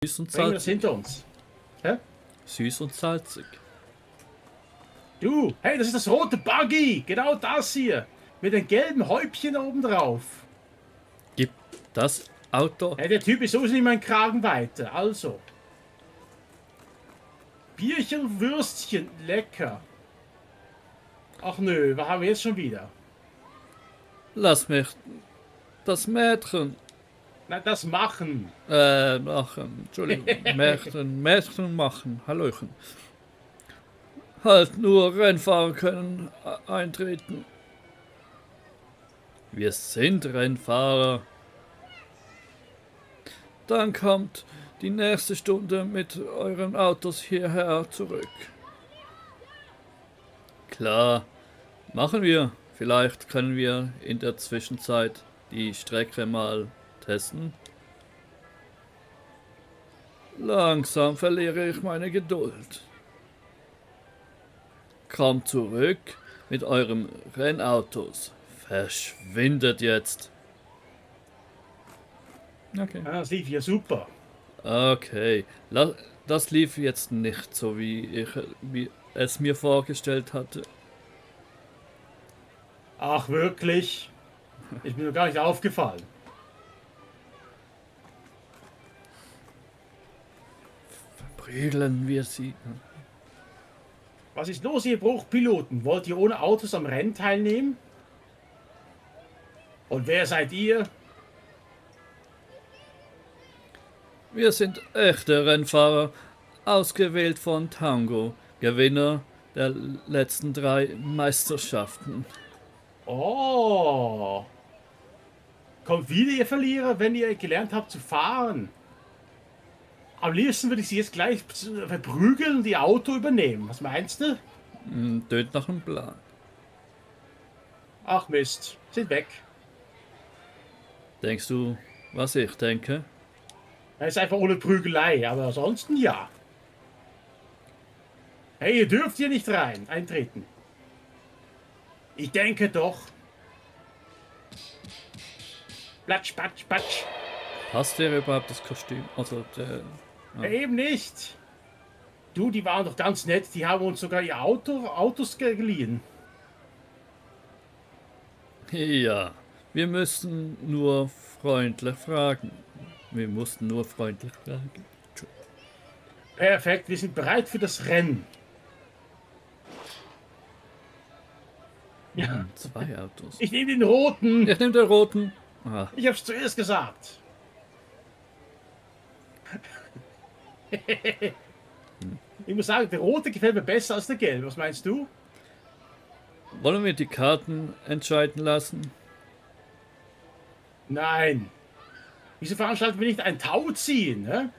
Süß und Bringen wir das salzig. hinter uns. Hä? Süß und salzig. Du, hey, das ist das rote Buggy. Genau das hier. Mit den gelben Häubchen oben drauf. Gib das Auto. Hey, der Typ ist sowieso nicht mein Kragen weiter. Also. Bierchen, Würstchen, lecker. Ach nö, was haben wir jetzt schon wieder? Lass mich das Mädchen Na, das machen. machen. Entschuldigung. Mädchen machen. Hallöchen. Halt nur Rennfahrer können eintreten. Wir sind Rennfahrer. Dann kommt die nächste Stunde mit euren Autos hierher zurück. Klar, machen wir. Vielleicht können wir in der Zwischenzeit die Strecke mal testen. Langsam verliere ich meine Geduld. Kommt zurück mit eurem Rennautos. Verschwindet jetzt. Okay. Ja, das lief ja super. Okay. Das lief jetzt nicht so, wie es mir vorgestellt hatte. Ach, wirklich? Ist mir noch gar nicht aufgefallen. Verprügeln wir sie. Was ist los, ihr Bruchpiloten? Wollt ihr ohne Autos am Rennen teilnehmen? Und wer seid ihr? Wir sind echte Rennfahrer, ausgewählt von Tango, Gewinner der letzten 3 Meisterschaften. Oh. Kommt wieder, ihr Verlierer, wenn ihr gelernt habt zu fahren. Am liebsten würde ich sie jetzt gleich verprügeln und ihr Auto übernehmen. Was meinst du? Tönt nach einem Plan. Ach Mist, sind weg. Denkst du, was ich denke? Er ist einfach ohne Prügelei, aber ansonsten ja. Hey, ihr dürft hier nicht eintreten. Ich denke doch. Platsch, patsch, patsch. Passt dir überhaupt das Kostüm? Also Ja. Eben nicht. Du, die waren doch ganz nett. Die haben uns sogar ihr Autos geliehen. ja, wir müssen nur freundlich fragen. Wir mussten nur freundlich fragen. Perfekt, wir sind bereit für das Rennen. Ja. 2 Autos. Ich nehme den roten. Ich nehme den roten. Ah, Ich hab's zuerst gesagt. Ich muss sagen, der rote gefällt mir besser als der gelbe. Was meinst du? wollen wir die Karten entscheiden lassen? Nein. Wieso veranstalten wir nicht ein Tauziehen? Ne?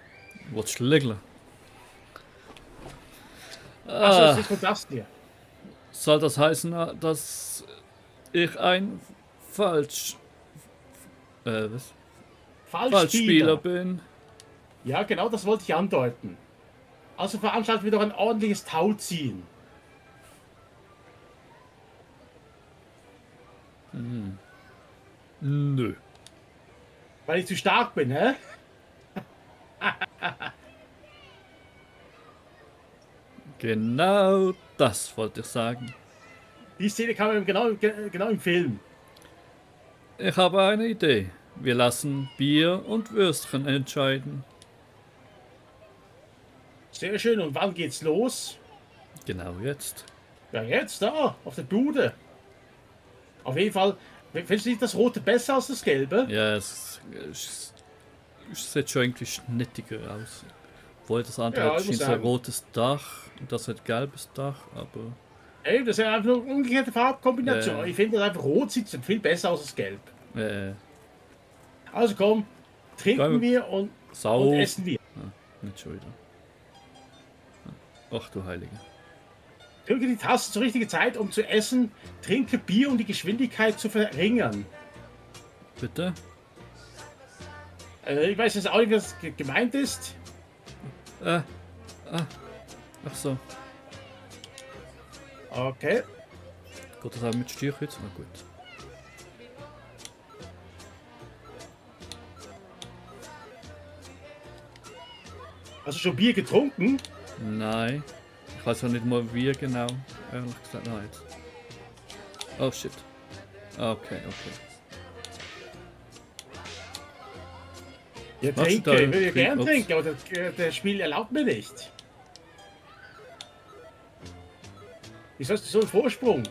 Wat schliggelen. Achso, das ist von das hier. Soll das heißen, dass ich ein Falschspieler bin? Ja, genau, das wollte ich andeuten. Also veranstalten wir doch ein ordentliches Tauziehen. Nö. Weil ich zu stark bin, hä? Genau das wollte ich sagen. Die Szene kam genau im Film. Ich habe eine Idee. Wir lassen Bier und Würstchen entscheiden. Sehr schön. Und wann geht's los? Genau jetzt. Ja, jetzt da, auf der Bude. Auf jeden Fall, findest du nicht das Rote besser als das Gelbe? Ja, es sieht schon irgendwie schnittiger aus. Obwohl das andere Ja, hat ich muss so ein sagen. rotes Dach und das hat gelbes Dach, aber Ey, das ist ja einfach nur eine umgekehrte Farbkombination. Ja. Ich finde, das einfach Rot sieht viel besser aus als Gelb. Also komm, trinken Geil. wir und Sau. essen wir. Nicht schon wieder. Ach du Heilige. Drücke die Taste zur richtigen Zeit, um zu essen. Trinke Bier, um die Geschwindigkeit zu verringern. Bitte? Ich weiß jetzt auch nicht, was gemeint ist. Ach so. Okay. Geht das auch mit Stierkreuz? Na gut. Hast du schon Bier getrunken? Nein. Ich weiß auch nicht mal wie genau. Ehrlich gesagt, nein. Jetzt. Oh shit. Okay. Ja, Machst du trinke. da- Ich würde ja gern Ups. trinken, aber das Spiel erlaubt mir nicht. Wieso hast du so einen Vorsprung?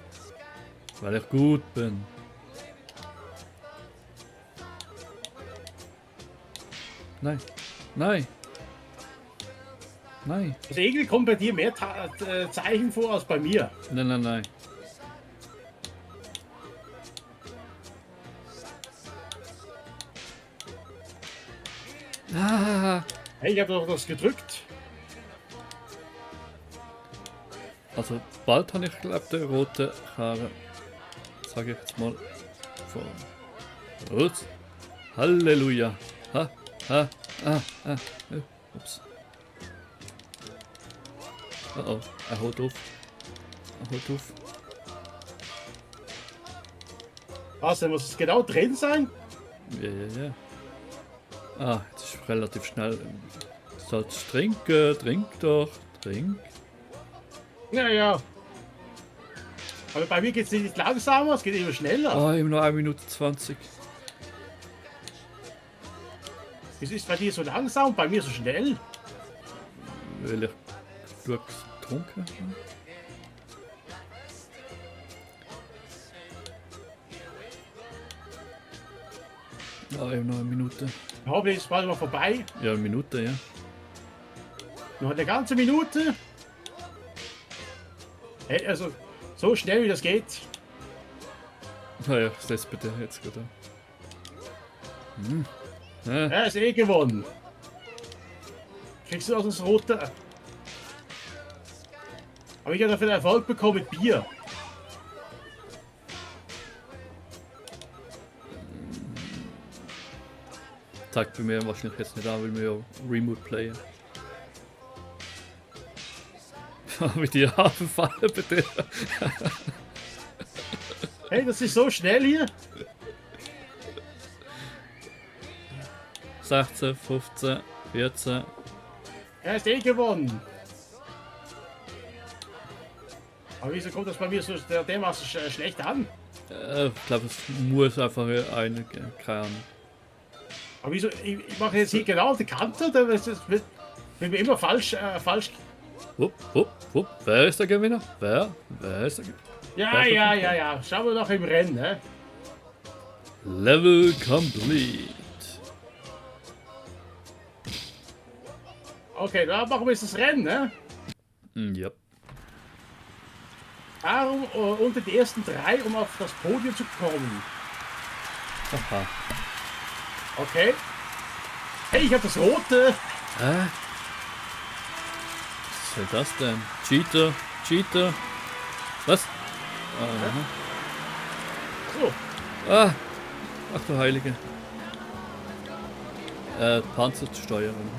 Weil ich gut bin. Nein. Also irgendwie kommt bei dir mehr Zeichen vor als bei mir. Nein. Ah. Hey, ich habe doch das gedrückt. Also bald habe ich glaube den roten Karren. Sage ich jetzt mal. Rot. Halleluja. Ups. Oh, er holt auf. Was, dann muss es genau drin sein? Ja. Ah, jetzt ist relativ schnell. Sollst trinken, trink doch. Ja. Aber bei mir geht es nicht langsamer, es geht immer schneller. Oh, immer noch 1 Minute 20. Es ist bei dir so langsam, bei mir so schnell. Weil ich getrunken habe. Ah, eben noch 1 Minute. Hoffentlich ist bald mal vorbei. Ja, 1 Minute, ja. Noch eine ganze Minute. Hey, also so schnell wie das geht. Naja, ich setze bitte jetzt gerade an. Er ist eh gewonnen. Kriegst du aus das rote? Aber ich habe dafür Erfolg bekommen mit Bier. Zeigt bei mir wahrscheinlich jetzt nicht an, weil wir ja Remote playen. Wie die Hafen fallen bei dir. Hey, das ist so schnell hier. 16, 15, 14. Er ist eh gewonnen. Aber wieso kommt das bei mir so dermaßen schlecht an? Ich glaube, es muss einfach eine geben. Keine Ahnung. Aber wieso? Ich mache jetzt hier genau auf die Kante, dann wird mir immer falsch. Wupp. Wer ist der Gewinner? Wer ist der Gewinner? Ja. Schauen wir noch im Rennen, ne? Level complete. Okay, da machen wir jetzt das Rennen, ne? Ja. Darum unter die ersten 3, um auf das Podium zu kommen. Aha. Okay. Hey, ich habe das rote. Was soll das denn? Cheater. Was? Aha. So. Ach du Heilige. Panzersteuerung.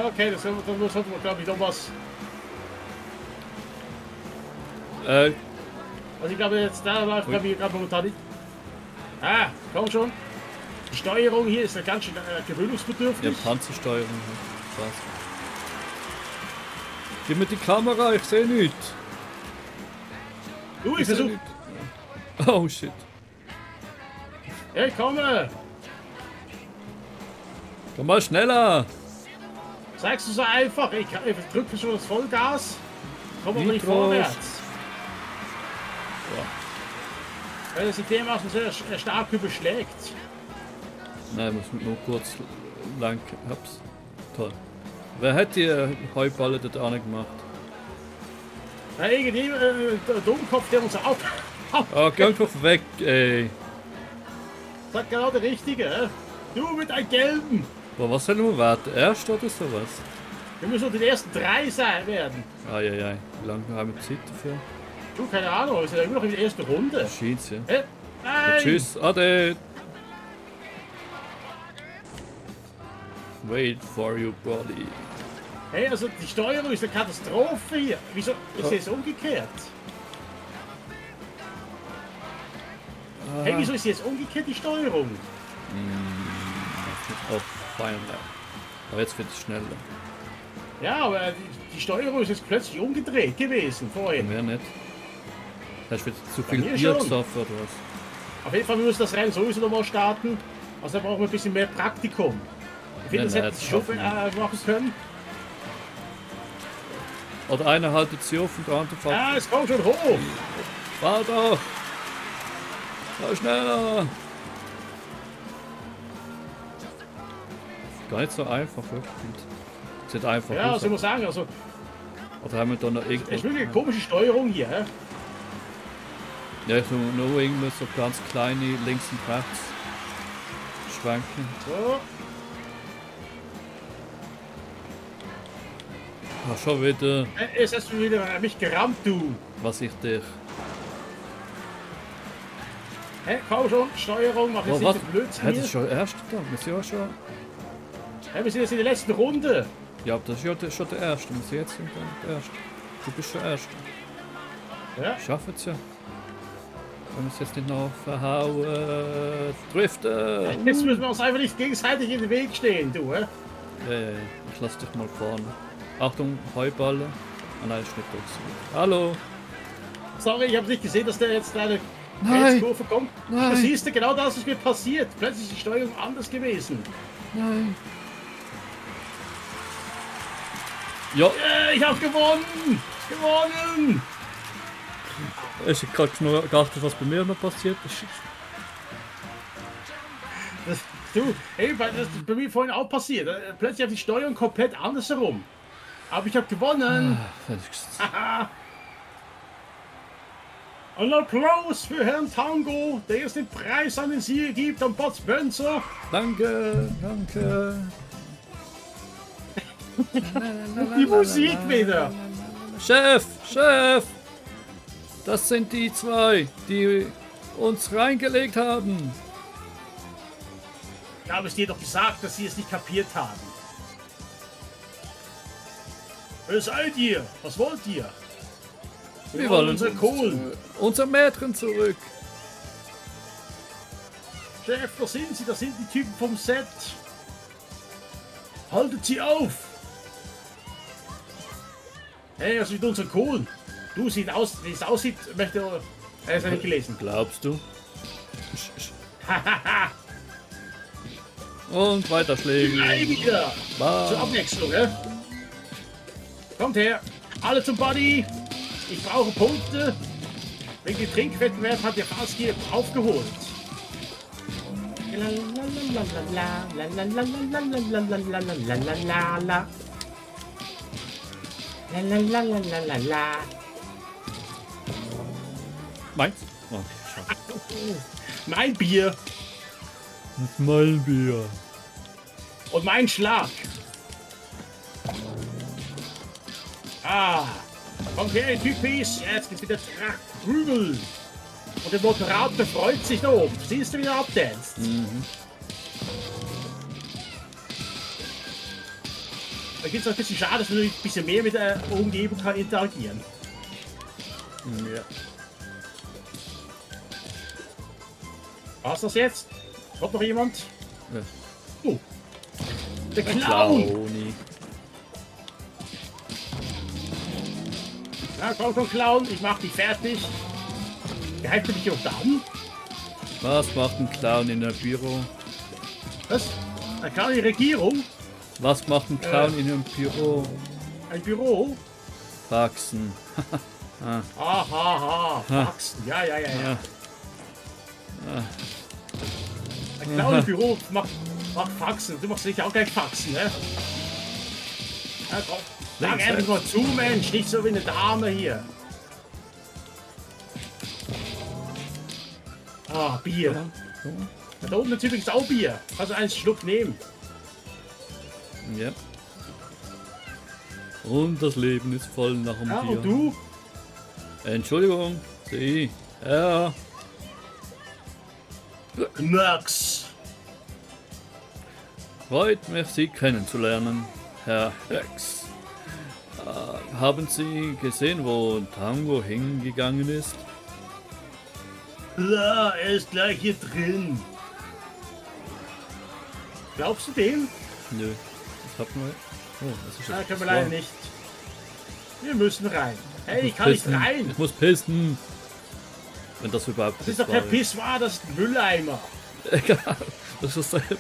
Okay, das sollten wir, glaube ich, noch was. Äh, Also ich glaube jetzt, da läuft bei mir gerade momentan nicht. Komm schon. Die Steuerung hier ist ja ganz schön ja, gewöhnungsbedürftig. Panzersteuerung. Was? Gib mir die Kamera, ich sehe nichts. Du, ich seh versuche. nichts. Oh shit. Hey, komme! Komm mal schneller. Sagst du so einfach? Ich drücke schon das Vollgas. Komm aber nicht Nitros. vorwärts. Weil es sich dermaßen sehr stark überschlägt. Nein, muss nur kurz lang. Hab's. Toll. Wer hat die Heuballe dort angemacht? Ja, irgendwie der Dummkopf, der uns auf. Oh, geh einfach weg, ey. Sagt genau der Richtige, hä? Du mit deinem Gelben. Boah, was sollen wir warten? Erst oder sowas? Wir müssen unter den ersten 3 sein werden. Eieiei. Wie lange haben wir Zeit dafür? Du, keine Ahnung, wir sind ja immer noch in der ersten Runde. Scheint's, ja. Hä? Nein! Tschüss, ade. Wait for you, Brody. Hey, also die Steuerung ist eine Katastrophe hier. Wieso? Ich sehe es umgekehrt. Hey, wieso ist jetzt umgekehrt die Steuerung? Auf Final Lap. Aber jetzt wird es schneller. Ja, aber die Steuerung ist jetzt plötzlich umgedreht gewesen vorhin. Mehr nicht. Hast du wieder zu viel mir Bier schon. gesoffen oder was? Auf jeden Fall müssen wir das Rennen sowieso nochmal starten. Also da brauchen wir ein bisschen mehr Praktikum. Ich finde, das Nein, hätten das sie schon schaffen wir. machen können. Oder einer haltet sie auf und der andere fährt. Ja, es kommt schon hoch. Fahr doch! Fahr schneller! Gar nicht so einfach, wirklich. Es ist einfach. Ja, also ich muss sagen, also Oder haben wir da noch es ist irgendwo. wirklich eine komische Steuerung hier. Hä? Ja, so nur irgendwie so ganz kleine links und rechts Schwanken. So, Ach, schon wieder, jetzt hast du wieder mich gerammt, du. was ich dich. Hä, komm schon, Steuerung, mach jetzt Oh, nicht was? so Blödsinn Das hier. ist schon der erste da. Wir sind ja schon. Hä, wir sind jetzt in der letzten Runde. Ja, aber das ist ja schon der erste. Wir sind jetzt der erste. Du bist schon erster. Ja, Schaffen es ja. Wenn wir es jetzt nicht noch verhauen. Driften! jetzt müssen wir uns einfach nicht gegenseitig in den Weg stehen, du. Hä? Ja, ich lass dich mal vorne. Achtung, Heuballe. Ah nein, ist nicht da. Hallo! Sorry, ich habe nicht gesehen, dass der jetzt eine Nein. Kurve kommt. Nein. Du siehst du, genau das ist mir passiert. Plötzlich ist die Steuerung anders gewesen. Nein! Ja, Ich habe gewonnen! Gewonnen! ich hab gerade nur geachtet, was bei mir noch passiert ist. Du, ey, das ist bei mir vorhin auch passiert. Plötzlich hat die Steuerung komplett andersherum. Aber ich habe gewonnen. Haha. Ein Applaus für Herrn Tango, der jetzt den Preis an den Sieger gibt, an Bud Spencer. Danke, danke. Die Musik wieder. Chef, Chef! Das sind die zwei, die uns reingelegt haben. Ich habe es dir doch gesagt, dass sie es nicht kapiert haben. Wer seid ihr? Was wollt ihr? Wir wollen unsere Kohlen. Unser Mädchen zurück. Chef, wo sind sie? Das sind die Typen vom Set. Haltet sie auf! Hey, was ist mit unseren Kohlen? Du, sieht aus, wie es aussieht, möchte er ist nicht gelesen. Glaubst du? Und weiter schlägen. Nein, wieder! Zur Bam. Abwechslung, ne? Kommt her, alle zum Buddy! Ich brauche Punkte! Wegen dem Trinkwettbewerb hat der Fastgier aufgeholt. Meins? Oh, schade. Mein Bier Mein Bier. und mein Schlag. Ah, kommt her, Typis. Jetzt geht's wieder Tracht Prügel. Und der Moderator freut sich da oben. Siehst du, wie er abdanzt? Da gibt es ein bisschen schade, dass man ein bisschen mehr mit der Umgebung kann interagieren. Ja. Was das jetzt? Kommt noch jemand? Ja. Oh, der Clown! Clowny. Ja, komm schon, Clown, ich mach dich fertig. Greift du mich auch dann? Was macht ein Clown in einem Büro? Was? Eine kleine Regierung? Was macht ein Clown in einem Büro? Ein Büro? Faxen. Aha, Faxen. Ja. Ja. Ein kleines Büro macht Faxen. Du machst sicher auch gleich Faxen, ne? Ja, komm. Sag Links, endlich mal zu, Mensch. Nicht so wie eine Dame hier. Ah, Bier. Da oben ist übrigens auch Bier. Also einen Schluck nehmen. Ja. Und das Leben ist voll nach dem Ja, Bier. und du? Entschuldigung. Sie. Ja. Max. Freut mich, Sie kennenzulernen, Herr Rex. Haben Sie gesehen, wo Tango hingegangen ist? Klar, er ist gleich hier drin. Glaubst du dem? Nö. Was hat man? Oh, das ist Da jetzt können wir das leider war- nicht. Wir müssen rein. Hey, ich muss kann nicht pissen. rein. Ich muss pissen. Wenn das überhaupt Das ist doch kein Pissoir, das ist ein Mülleimer. Egal. Das ist dasselbe.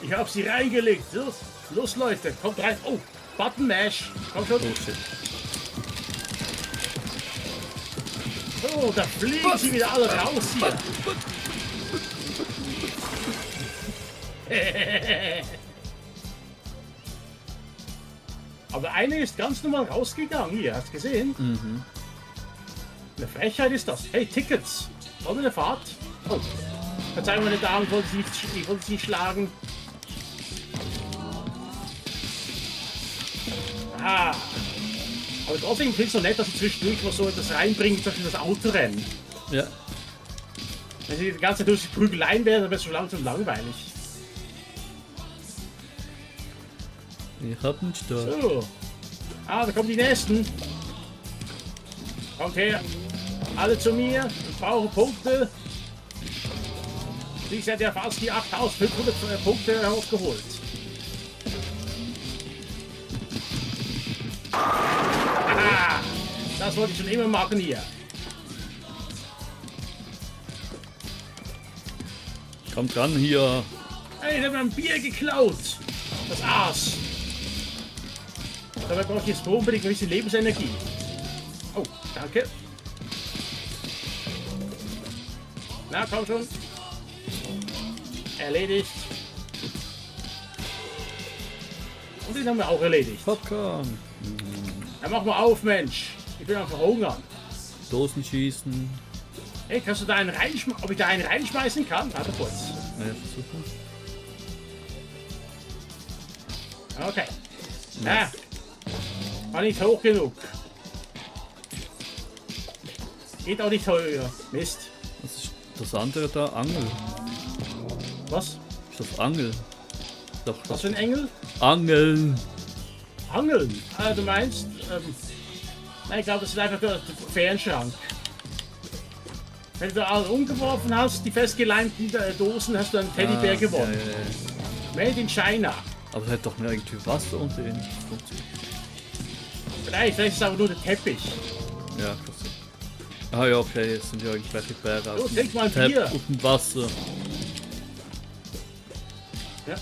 Ich habe sie reingelegt. Los, los Leute, kommt rein. Oh, Button Mash. Komm schon. Oh shit. Oh, da fliegen sie wieder alle raus hier. Aber einer ist ganz normal rausgegangen. Hier, hast du gesehen? Eine Frechheit ist das. Hey, Tickets. Wollen wir eine Fahrt? Oh. Verzeihung, meine Damen, ich wollte Sie nicht schlagen. Ah. Aber trotzdem finde ich es so nett, dass sie zwischendurch mal so etwas reinbringen, zum Beispiel das Autorennen. Ja. Wenn sie die ganze Zeit durch die Prügeleien werden, dann wird es schon langsam langweilig. Ich hab einen Sturm. So. Ah, da kommen die Nächsten. Kommt her. Alle zu mir. Ich brauche Punkte. Ich hätte ja fast die 8500 Punkte aufgeholt. Ah, das wollte ich schon immer machen hier. Kommt ran hier. Hey, der hat mir ein Bier geklaut. Das Aas. Dabei brauche ich jetzt unbedingt ein bisschen Lebensenergie. Oh, danke. Na, komm schon. Erledigt. Und den haben wir auch erledigt. Popcorn. Dann mach mal auf, Mensch. Ich bin am Verhungern. Dosen schießen. Hey, kannst du da einen reinschmeißen? Ob ich da einen reinschmeißen kann? Warte kurz. Ja, versuchen. Okay. Ja. War nicht hoch genug. Geht auch nicht höher. Mist. Was ist das andere da? Angel. Was? Ist das Angel? Doch, Was das für ein Engel? Angeln. Angeln. Ah, du meinst? Nein, ich glaube, das ist einfach der Fernschrank. Wenn du da alle umgeworfen hast, die festgeleimten Dosen, hast du einen Teddybär gewonnen. Ja. Made in China. Aber es hat doch mehr irgendwie Wasser unter ihnen. Vielleicht ist es aber nur der Teppich. Ja, krass. Ah ja, okay, es sind ja irgendwelche Bären Oh, aus trink mal ein Tab Bier. auf dem Wasser. Ja.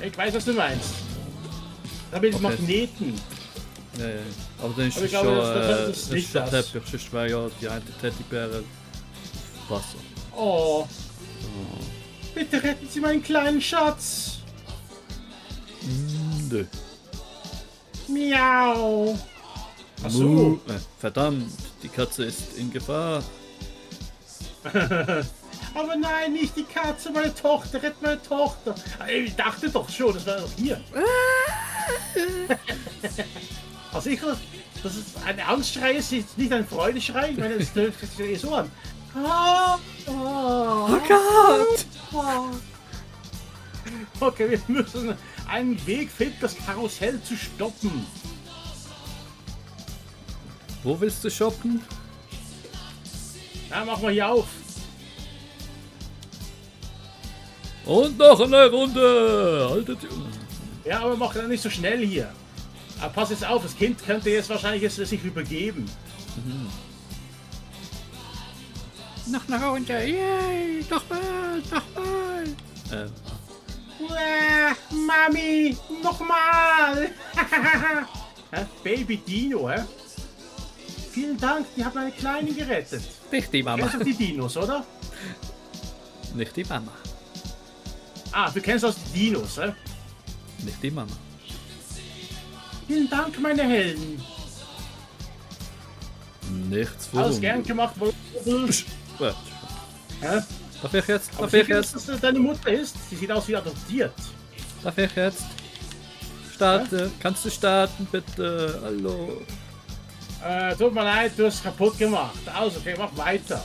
Ich weiß, was du meinst. Da bin ich Okay. Magneten. Ja, ja. Aber dann ist Aber es ich glaube, schon, das ist das nicht ist der das. Teppich, sonst wäre ja die eine Teddybäre auf Wasser. Oh. Bitte retten Sie meinen kleinen Schatz. Nö. Miau. Ach so. Verdammt, die Katze ist in Gefahr. Aber nein, nicht die Katze, meine Tochter, rett meine Tochter. Ich dachte doch schon, das war doch hier. Also sicher, das ist ein Angstschrei, ist jetzt nicht ein Freudeschrei. Ich meine, das hört sich eh so an. Oh Gott! Okay, wir müssen einen Weg finden, das Karussell zu stoppen. Wo willst du shoppen? Ja, machen wir hier auf. Und noch eine Runde! Haltet die... Ja, aber mach dann nicht so schnell hier. Aber pass jetzt auf, das Kind könnte jetzt wahrscheinlich sich übergeben. Noch eine Runde! Yay! Nochmal! Nochmal! Mami, nochmal! Baby Dino, hä? Vielen Dank, die hat meine Kleine gerettet. Nicht die Mama. Kennst du die Dinos, oder? Nicht die Mama. Ah, du kennst also die Dinos, hä? Nicht die Mama. Vielen Dank, meine Helden. Nichts Alles warum. gern gemacht. Hä? Darf ich jetzt? Aber Darf ich sicher, jetzt? dass das deine Mutter ist? Sie sieht aus wie adoptiert. Darf ich jetzt? Starte. Kannst du starten, bitte? Hallo. Tut mir leid, du hast es kaputt gemacht. Also, okay, mach weiter.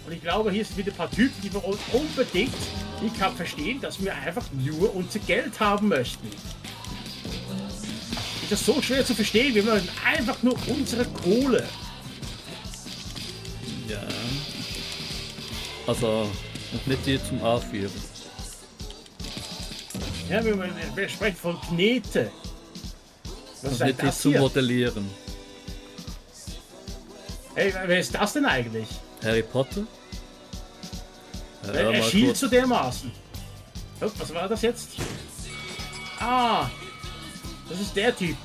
Und ich glaube, hier sind wieder ein paar Typen, die wir uns unbedingt nicht kann verstehen, dass wir einfach nur unser Geld haben möchten. Ist das so schwer zu verstehen? Wir wollen einfach nur unsere Kohle. Ja. Also, noch nicht die zum A4. Ja, wir sprechen von Knete. Was ist denn Nicht die das zu hier? modellieren. Hey, wer ist das denn eigentlich? Harry Potter? Ja, Er mal schielt kurz. so dermaßen. Oh, was war das jetzt? Ah, das ist der Typ.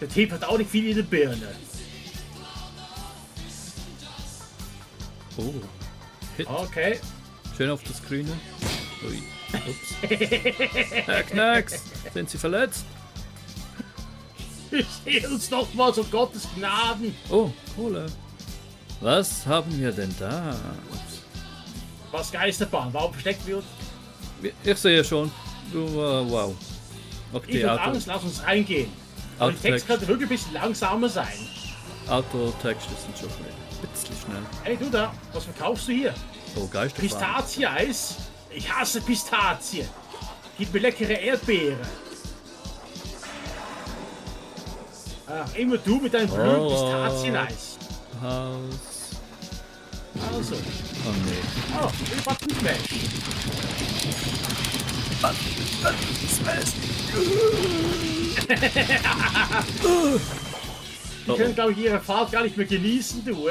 Der Typ hat auch nicht viel in der Birne. Oh. Hit. Okay. Schön auf das Grüne. Ui. Ups. Herr Knacks, sind Sie verletzt? Wir sehen uns noch mal so Gottes Gnaden. Oh, Kohle. Was haben wir denn da? Ups. Was Geisterbahn? Warum verstecken wir uns? Ich sehe schon. Du, wow. Ich Okay, und Angst, lass uns reingehen. Aber der Text könnte wirklich ein bisschen langsamer sein. Autotexte sind schon ein bisschen schnell. Hey du da, was verkaufst du hier? Oh, Geisterbahn. Pistazie-Eis? Ich hasse Pistazie. Gib mir leckere Erdbeere. Ach, immer du mit deinem blöden Oh. Pistazieneis. Haus. Also, Oh nee. oh, ich Button Smash. Die können, glaube ich, ihre Fahrt gar nicht mehr genießen, du.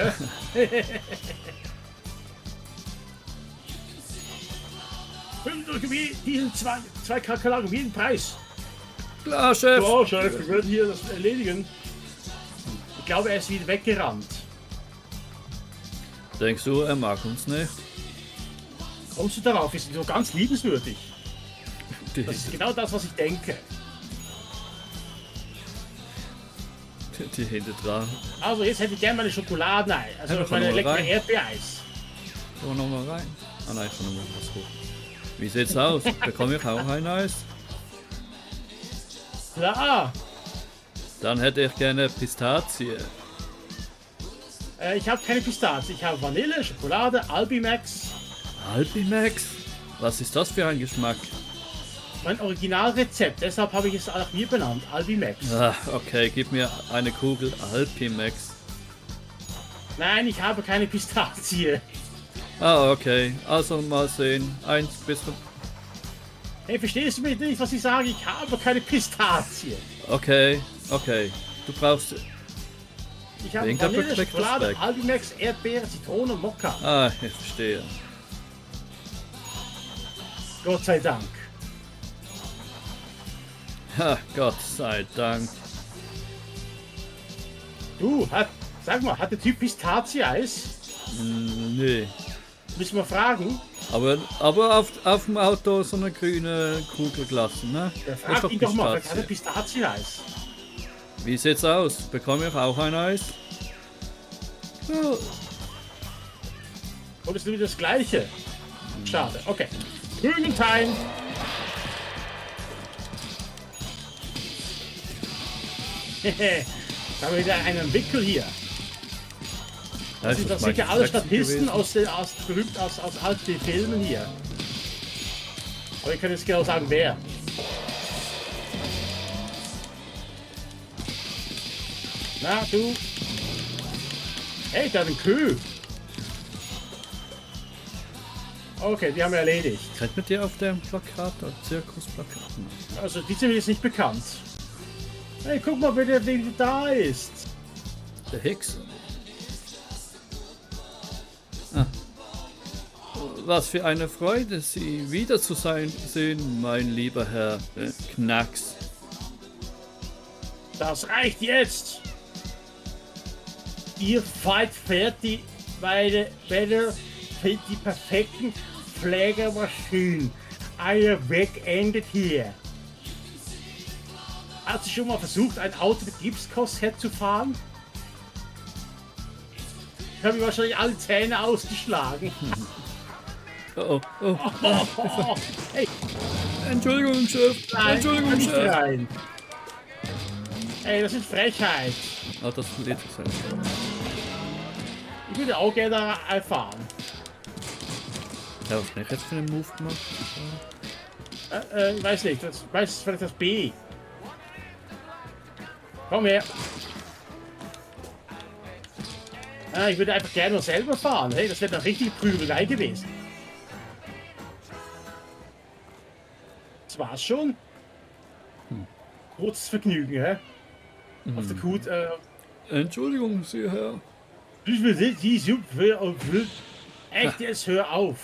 Diesen zwei Kakerlaken um jeden Preis. Klar, Chef. So, Chef, wir würden hier das erledigen. Ich glaube, er ist wieder weggerannt. Denkst du, er mag uns nicht? Kommst du darauf? Wir sind so ganz liebenswürdig. Die, Das ist genau das, was ich denke. die hinter dran. Also, jetzt hätte ich gerne meine Schokoladeneis. Also, Ja, wir meine können leckere rein. Erdbeereis. Schauen wir nochmal rein. Ah nein, ich kann nochmal was hoch. Wie sieht's aus? Bekomme ich auch ein Eis? Klar. Dann hätte ich gerne Pistazie. Ich habe keine Pistazie. Ich habe Vanille, Schokolade, Albimax. Albimax? Was ist das für ein Geschmack? Mein Originalrezept. Deshalb habe ich es nach mir benannt. Albimax. Ah, okay, gib mir eine Kugel Alpimax. Nein, ich habe keine Pistazie. Ah, okay. Also mal sehen. 1 bis 5. Hey, verstehst du mich nicht, was ich sage? Ich habe keine Pistazie. Okay, okay. Du brauchst... Ich habe Wegen Vanille, Respekt, Schokolade, Respekt. Albimax, Erdbeere, Zitrone und Mokka. Ah, ich verstehe. Gott sei Dank. Ha, Gott sei Dank. Du, sag mal, hat der Typ Pistazie-Eis? Nee. Müssen wir fragen. Aber auf dem Auto so eine grüne Kugel gelassen, ne? Ja, Ist frag ihn doch mal, vielleicht hat er Pistazie. Pistazie-Eis. Wie sieht's aus? Bekomme ich auch ein Eis? Ja. Und ist wieder das Gleiche. Schade, okay. Grünen-Time. Hehe, da haben wir wieder einen Wickel hier. Ja, Das sind doch sicher alle Statisten berühmt aus alten Filmen hier. Aber ich kann jetzt genau sagen, wer. Na, du. Hey, da ist ein Kühl. Okay, die haben wir erledigt. Kennt man die auf dem Plakat, Zirkusplakat? Also, die sind mir jetzt nicht bekannt. Hey, guck mal, wer da ist. Der Hexer. Ah. Was für eine Freude, Sie wieder zu sehen, mein lieber Herr Knacks. Das reicht jetzt. Ihr fährt die beide Bälle für die perfekten Pflegemaschinen. Euer Weg endet hier. Hast du schon mal versucht, ein Auto mit Gipskorsett zu fahren? Ich habe mir wahrscheinlich alle Zähne ausgeschlagen. Oh, oh, oh. Hey, Entschuldigung, Chef. nein, Entschuldigung, nicht Chef. rein. Ey, das ist Frechheit. Ah, das Lied gesagt. Ich würde auch gerne erfahren. Ja, was habe ich jetzt für einen Move gemacht? Ich weiß nicht, das weiß vielleicht das B. Komm her. Ich würde einfach gerne noch selber fahren. Hey, das wäre eine richtige Prügelei gewesen. das war's schon. Kurzes Vergnügen, hä? Auf der Kuh, Entschuldigung, Sie Herr. Echt, jetzt hör auf.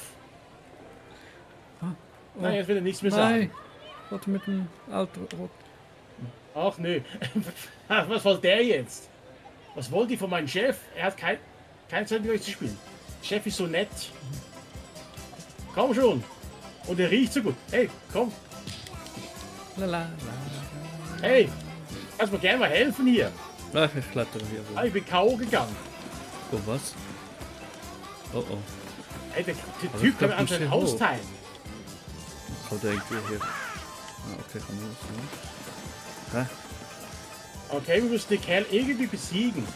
Nein, jetzt will er nichts mehr sagen. Nein, warte mit dem Auto. Ach nö. Was wollte der jetzt? Was wollte ich von meinem Chef? Er hat keine Zeit mit euch zu spielen. Der Chef ist so nett. Komm schon. Und er riecht so gut. Hey, komm. Hey, kannst mir gerne mal helfen hier. Ach, ich klettere hier Ah, wohl. ich bin K.O. gegangen. Oh, was? Oh, oh. Hey, der Aber Typ ich kann glaub, mir muss hier anscheinend hoch. austeilen. Kommt der irgendwie hier? Ah, okay, kann man das machen. Hä? Okay, wir müssen den Kerl irgendwie besiegen.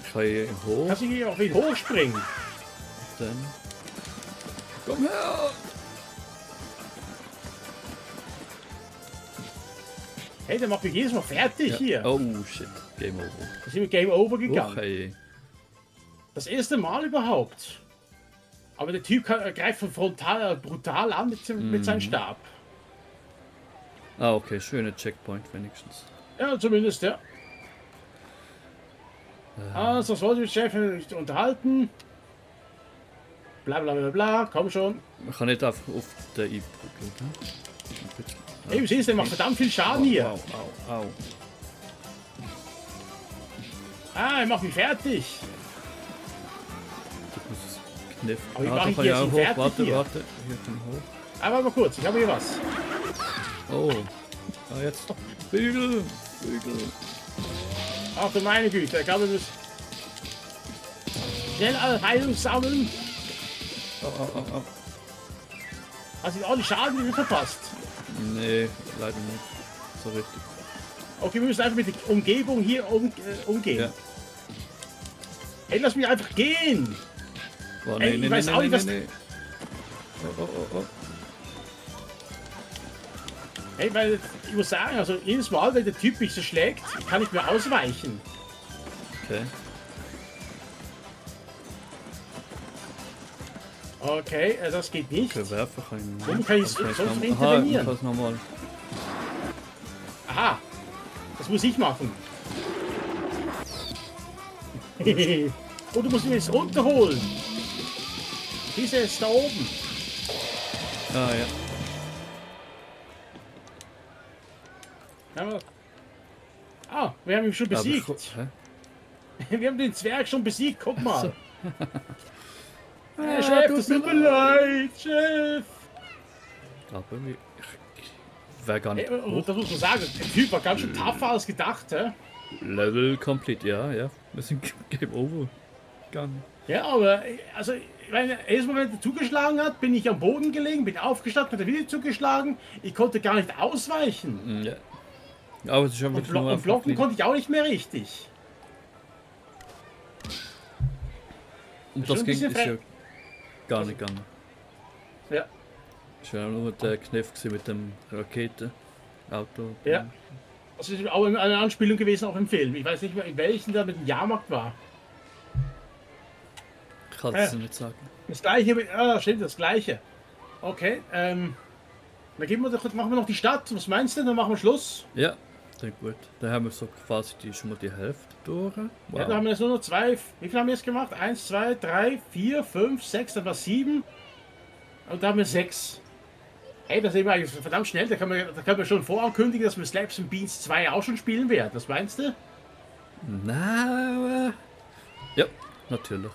Ich kann hier hoch, Kannst du hier auch wieder hochspringen? dann... Komm her! Hey, der macht mich jedes Mal fertig hier. Oh, shit. Game over. Da sind wir Game Over gegangen. Okay. Das erste Mal überhaupt. Aber der Typ greift von frontal brutal an mit seinem Stab. Ah, okay. Schöner Checkpoint wenigstens. Ja, zumindest, ja. Also, das wollte ich Chef nicht unterhalten. Bla bla bla bla, komm schon. Man kann nicht einfach auf den einbrücken, ne? Hey, wie siehst du, der macht verdammt viel Schaden hier. Au, au, au. Ah, er macht mich fertig. Ich muss das Kniff. Aber wie Ah, mach da ich kann die ich jetzt auch so hoch. fertig Warte, hier? warte. Hier kann ich hoch. Aber mal kurz, ich habe hier was. Oh. Ah, jetzt. Bügel. Bügel. Ach du meine Güte, ich glaube, wir müssen schnell alle Heilung sammeln. Au, au, au, au. Hast du auch die Schaden wieder verpasst? Nee, leider nicht. So richtig. Okay, wir müssen einfach mit der Umgebung hier umgehen. Ja. Hey, lass mich einfach gehen. Oh, Ey, ich weiß auch nicht, was- Oh, oh, oh, oh. Hey, weil ich muss sagen, also jedes Mal, wenn der Typ mich so schlägt, kann ich mir ausweichen. Okay. Okay, das geht nicht. Für Werfer kann ich nicht. Warum kann ich Dann sonst noch- intervenieren? Aha, ich kann es nochmal. Aha, das muss ich machen. Und du musst ihn jetzt runterholen. Dieser ist da oben. Ah, ja. Wir haben ihn schon Aber besiegt. hä? Wir haben den Zwerg schon besiegt, guck mal. Ah, Chef, tut das mir tut mir leid, Chef. Aber ich wäre gar nicht Hey, und das muss man sagen, der Typ war ganz schön tougher als gedacht. Hä? Level complete, ja, ja. Wir sind Game Over gegangen. Ja, aber also, ich meine, jedes Mal, wenn er zugeschlagen hat, bin ich am Boden gelegen, bin aufgestanden, hat er wieder zugeschlagen. Ich konnte gar nicht ausweichen. Ja. Aber es ist schon Und, wirklich nur und blocken einfach konnte ich auch nicht mehr richtig. und schon das ein ging bisschen ist ja frech. gar nicht gegangen. Ja, Es war ja nur der Kniff gewesen mit dem Raketenauto. ja. Das ist auch eine Anspielung gewesen auf dem Film. Ich weiß nicht mehr, in welchen da mit dem Jahrmarkt war. Ich kann es nicht sagen. Das gleiche, stimmt, das gleiche. Okay, dann machen wir noch die Stadt. Was meinst du? Dann machen wir Schluss. Ja, sehr gut. Da haben wir so quasi schon mal die Hälfte durch. Wow. Ja, da haben wir jetzt nur noch zwei. Wie viel haben wir jetzt gemacht? 1, 2, 3, 4, 5, 6, dann war 7. Und da haben wir 6. Hey, das sehen wir eigentlich verdammt schnell. Da können wir schon vorankündigen, dass wir Slaps and Beans 2 auch schon spielen werden. Was meinst du? Na, ja, natürlich.